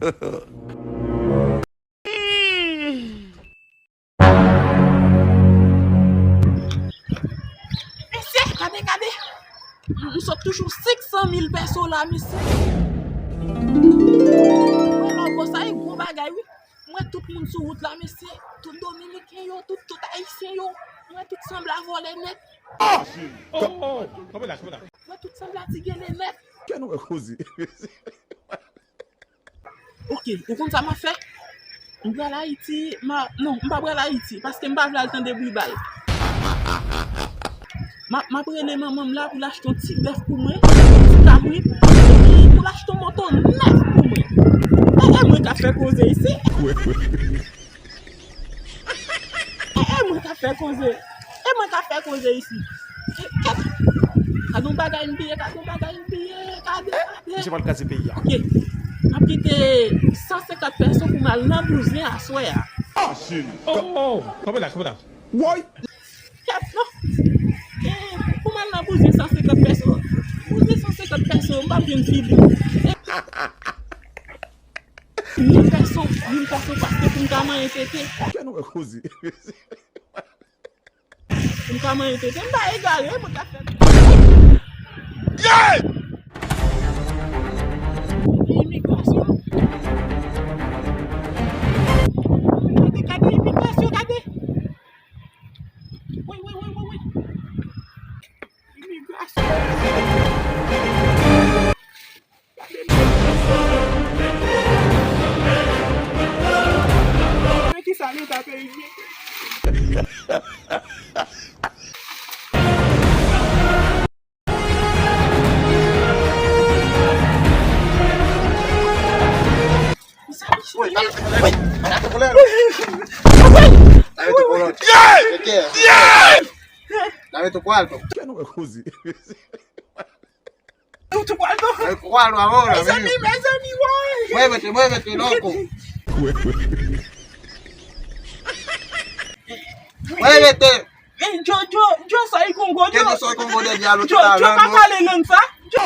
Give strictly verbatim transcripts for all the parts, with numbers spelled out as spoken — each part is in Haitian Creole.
Mesye, gade, gade. M sot touche yon senk san mil pèso la, mesye. Wè, lòbo, sa e gwo bagay, wi. M wè tout moun sou wout la, mesye. Tout Dominiken yo, tout, tout Ayisyen yo. M wè tout sanble a vòlè nèt. Oh, oh, oh. Kanpe la, kanpe la. M wè tout sanble a ti gele nèt. Kè nou wè koze. Ok, ou konn sa m ap fè? M pral Ayiti, m a, non, m pa pral Ayiti, paske m pa vle al tande bri bal. M a, m ap rele manman m la pou l achte yon ti bèf pou mwen, yon ti kabrit, epi pou l achte yon moto nèf pou mwen. E, e mwen k ap fè koze isi. E, e mwen k ap fè koze. E mwen k ap fè koze isi. E, kèt. Gade yon bagay m piye, gade yon bagay m piye, gade, gade. Misye pral kraze peyi a. Ok. M ap kite san senkant pèso pou m al nan bouzen aswè a. Oh, oh, oh. Kanpe la, kanpe la. Woy! Kèt, non. E, pou m al nan bouzen san senkant pèso. Bouzen san senkant pèso, m p ap jwenn figi. Mil pèso, mil pèso, paske pou m ka manyen tete. Kè nou wè koze. Pou m ka manyen tete, m pa egare, mwen ka fè. Yeah! Imigrasyon. Gade, gade, imigrasyon, gade. Wi, wi, wi, wi, wi. Imigrasyon. Men kisa leta peyi m ye? Wi, n ap mete pou lè nou. N ap mete pou lè nou. N ap mete pou lè nou. Kè nou wè koze. Ou tou pral do. Ay, kwa lwa, oh, la, mezanmi, mezanmi, woy. Mwen mete, mwen mete, loko. Mwen mete. Eh, Djo, Djo, Djo, sa e Kongo, Djo. Djo, Djo, pa pale lang sa. Djo.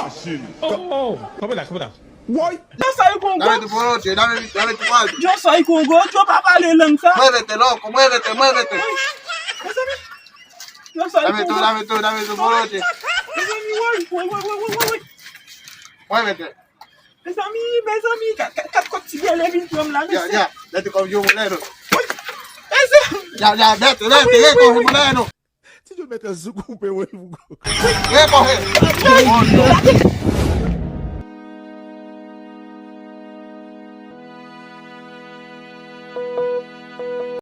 Oh, oh, oh. Kanpe la, kanpe la. Woy. Djo, sa e Kongo. Dame tu poloche, dame, dame tu poloche. Djo, sa e Kongo, Djo, pa pale lang sa. Mwen mete, loko, mwen mete, mwen mete. Mezanmi. Dame todo, dame todo, dame todo, poloche. Mezanmi, woy, woy, woy. Mwen mete. Mezanmi, mezanmi, kat, kat, kat kòb ti gèlè vin pran m la, mesye. Ya, ya, mete kòb yo moulen nou. Mezanmi. Ya, ya, mete, mete, mete kòb yo moulen nou. Ti Djo mete sou koupe, woy. Mete kòb yo.